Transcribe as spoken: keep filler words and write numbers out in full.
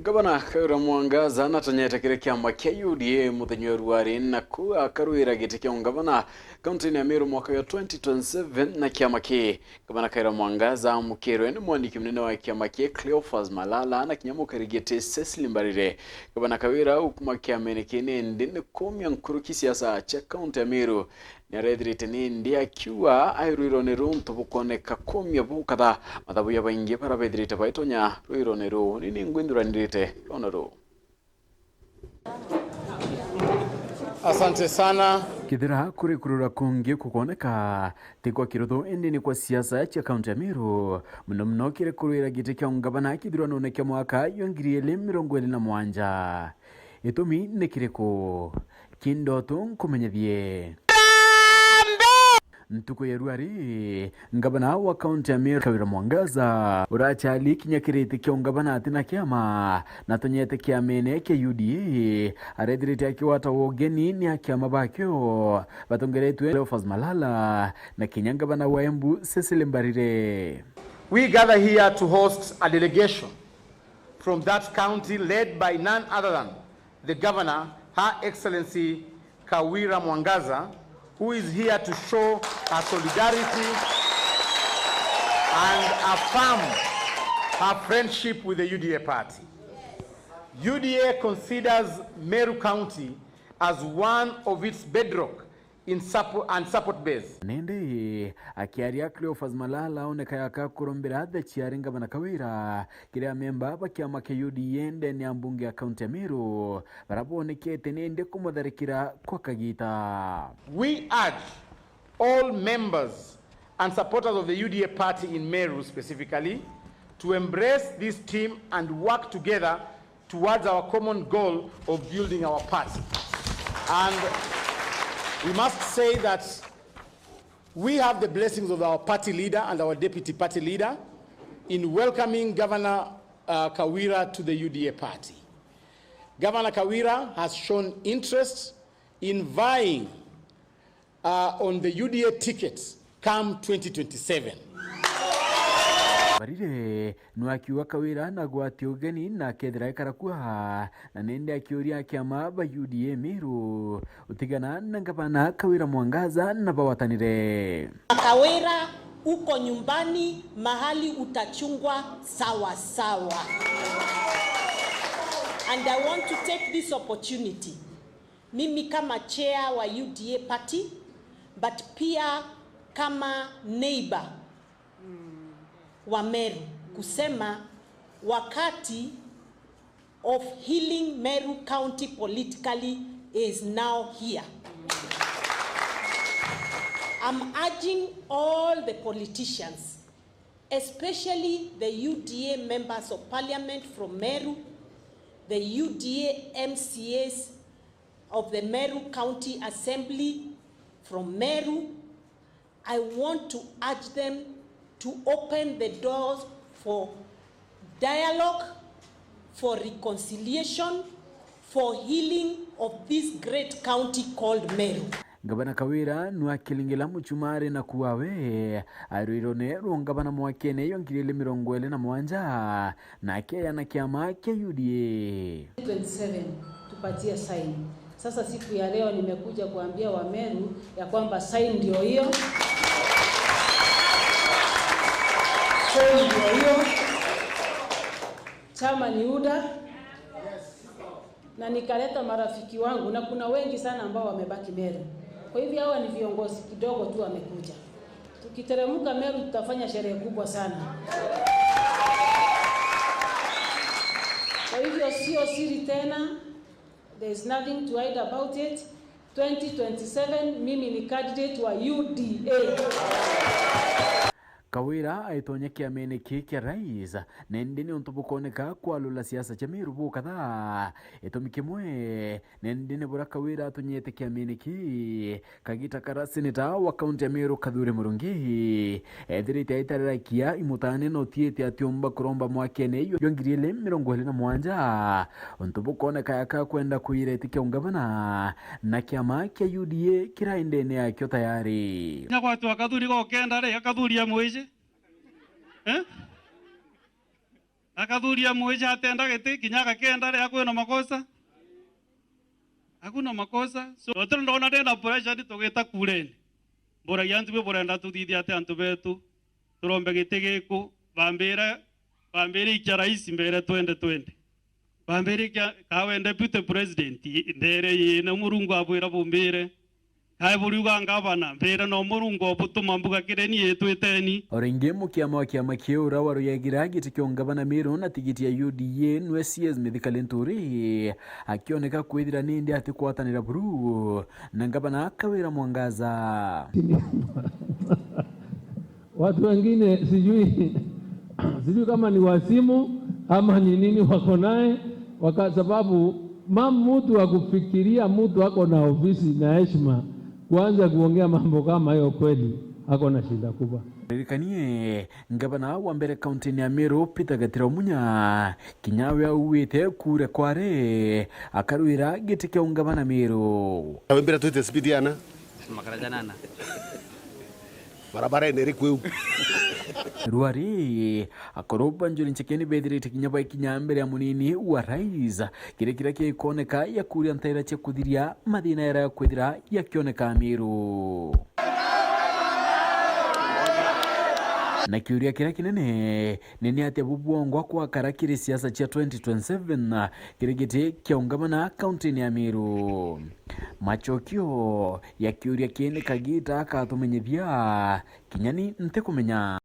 Ngavana Kawira Mwangaza natonyete kiri kiama kia U D A muthenya wa ruari, na ku akarwira giti kia ungavana kaunti-ini ya Meru mwaka wa twenty twenty-seven na kiama kii. Ngavana Kawira Mwangaza amukirwe ni mwandiki munene wa kiama kii Cleophas Malala na kinya mukari giti Cecily Mbarire. Ngavana Kawira ukuma kiamene kii nindi ni kumia nkuruki siasa cia kaunti ya Meru. Niarethirite nindi akiuga ai rwirone ruu untu bukwoneka kumia bukatha mathabu ya baingi bara bethirite baitonya rwirone ruu. Ni ningwinthuranirite rwirone ruu. Asante sana. Kethira kurikurura kungi kukwoneka ti kwa kiruthu, indi ni kwa siasa cia kaunti ya Meru, muno muno kiri kurwira giti kia ungavana kithuranone kia mwaka jwa ngiri ili mirongo ili na mwanja. Itumi ni kiriku? Kindoto nkumenyethie. Ntuku ya ruari, ngavana wa kaunti ya Meru Kawira Mwangaza, urachali kinya kiri giti kia ungavana atina kiama, na atonyete kiamene kia U D A, arethirite akigwata ugeni ni akiama bakio batongeretwe Cleophas Malala na kinya ngavana wa Embu Cecily Mbarire. We gather here to host a delegation from that county led by none other than the governor, Her Excellency Kawira Mwangaza, who is here to show her solidarity and affirm her friendship with the U D A party. U D A considers Meru County as one of its bedrock in suppo-, and support base. Nindi, akiaria Cleophas Malala aoneka yaka kurombera the chair ngavana Kawira kiri amemba ba kiama kia U D A ndene ya mbunge ya kaunti ya Meru, bara bonekete nindi kumutharikira kwa kagita. We urge all members and supporters of the U D A party in Meru specifically to embrace this team and work together towards our common goal of building our party. And we must say that we have the blessings of our party leader and our deputy party leader in welcoming Governor, uh, Kawira to the U D A party. Governor Kawira has shown interest in vying, uh, on the U D A ticket come twenty twenty-seven. Mbarire nwakiuga Kawira nagwati ugeni na akethira ekara kua, na nindi akiuria akiama ba U D A Meru utigana na ngavana Kawira Mwangaza na bawatanire. Kawira, uko nyumbani, mahali utachungwa sawa sawa. And I want to take this opportunity, mimi kama chair wa U D A party, but pia kama neighbor wa Meru, kusema wakati of healing Meru County politically is now here. I'm urging all the politicians, especially the U D A members of parliament from Meru, the U D A M C As of the Meru County Assembly from Meru, I want to urge them to open the doors for dialogue, for reconciliation, for healing of this great county called Meru. Ngavana Kawira nwakiringila muchumari na kuuga we airwirone rwa ngavana mwakene jwa ngiri ili mirongo ili na mwanja, na akeya na kiama kia U D A. Twenty-seven, tupatie sign. Sasa siku ya leo nimekuja kuambia Wameru ya kwamba sign ndio hiyo. Sign ndio hiyo. Chama ni UDA. Na nikaleta marafiki wangu, na kuna wengi sana ambao wamebaki Meru. Kwa hivyo hawa ni viongozi kidogo tu wamekuja. Tukiteremka Meru tutafanya sherehe kubwa sana. Kwa hivyo sio siri tena. There is nothing to hide about it. Twenty twenty-seven, mimi ni candidate wa UDA. Kawira aitonya kiamene kii kia rais, na indi ni untu bukoneka kwalula siasa cia Meru bukatha. Itumi kimwe, na indi ni buria Kawira atunyete kiamene kii, kagita karia seneta wa kaunti ya Meru Kathuri Murungi ethirite aitarira ikia imutane na utiite atiumba kuromba mwakene jwa ngiri ili mirongo ili na mwanja. Untu bukoneka yaka kwenda kuira iti kia ungavana na kiama kia UDA kira indene yakio tayari. Nya gwatwa Kathuri gokenda ri, Kathuri ya mwiji. Eh? Akathuria mwiji atenda giti, kinya agakenda ria kwina makosa. Hakuna makosa. So, turi ndona ndina pressure ni tugita kureni. Mburagia antu bwe burenda tuthithie ati antu betu. Turombe giti giku, bambire, bambire ikia rais mbere twenty twenty. Bambire ikia kawe deputy president, ndere yina Murungu abwira bumbire. Kae buriuga ngavana, mbere no Murungu obutuma mbuga kireni itwiteni. O ringi mukiama wa kiama kiu ura waruyagira giti kia ungavana Meru na tigiti ya U D A nwe C S Mithika Linturi akioneka kwithira nindi atikwatanira buru na ngavana Kawira Mwangaza. Watu wengine sijui, sijui kama ni wasimu ama ni nini wako naye, waka-, sababu ma-, mtu wa kufikiria mtu ako na ofisi na heshima kuanza kuongea mambo kama hiyo, kweli ako na shida kubwa. Ririkanie, ngavana wa mbere kaunti-ini ya Meru, Peter Gatira Munya, kinya we auwite kure kware akarwira giti kia ungavana Meru. Wembira twite speed yana? Makara janana. Barabara ene iri kwiu. Rwari, akuru ba Njuri Ncheke ni bethirite kinya baikinya mbere ya munini wa rais, kiri kiria kikoneka ya kuria ntaira cia kuthiria mathina yara ya kwithira yakioneka Meru. Na kiuria kiria kinene ni, ni atia bubwongwa kwakara kiri siasa cia twenty twenty-seven kiri giti kia ungavana kaunti-ini ya Meru? Macokio ya kiuria kii ni Kagita akatumenyithia, kinya ni ntikumenya.